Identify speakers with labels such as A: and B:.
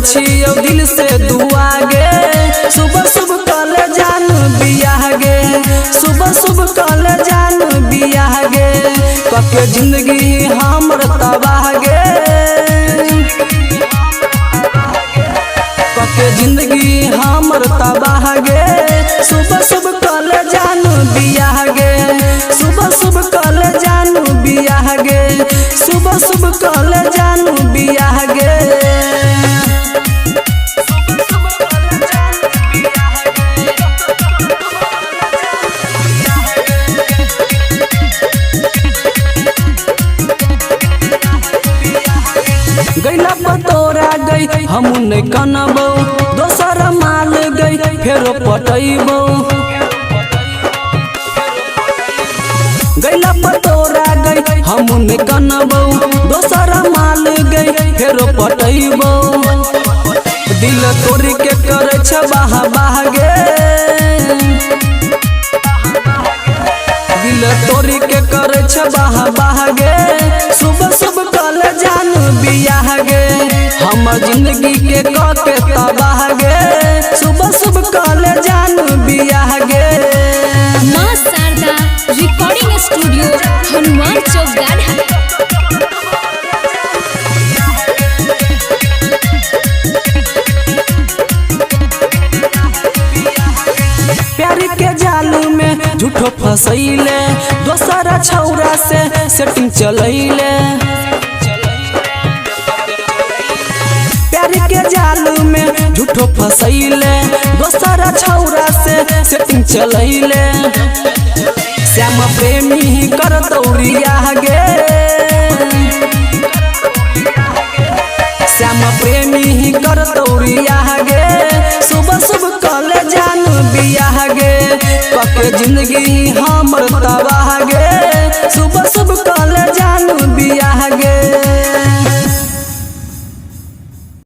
A: छियौ दिल से दुआ गे। सुबह सुबह कल जान बियाह गे, सुबह सुबह कल जान बियाह गे, कके जिंदगी हमर तबाह गे, कके जिंदगी हमर तबाह गे। सुबह सुबह कल जान बियाह गे, सुबह सुबह कल जान बियाह गे, सुबह सुबह कल जान बियाह गे। गैला पतोरा गई हम नहीं कनबौ, दोसर माल गई फेरो पटैबौ। गैला पतोरा गई हम नहीं कनबौ, दोसर माल गई फेरो पटैबौ। दिल तोड़ के करै छ बाह बाह गे, दिल तोड़ के करै छ बाह बाह गे। सुबह सुबह कल जान बियाह गे, हमर जिंदगी के कके तबाह गे। सुबह सुबह कल जान बियाह गे।
B: माँ शारदा रिकॉर्डिंग स्टूडियो हनुमान चौक गाढ़ा।
A: प्यार के जाल में झूठो फसैले, दोसर छौरा से सेटिंग चलैले। प्यार के जाल में झूठो फसैले, दोसर छौरा से सेटिंग चलैले। श्याम प्रेमी कर दौड़िया गे, श्याम प्रेमी कर दौड़िया गे। सुबह सुबह कल जान बियाह गे, कके जिंदगी हमर तबाह गे। सुबह सुबह कल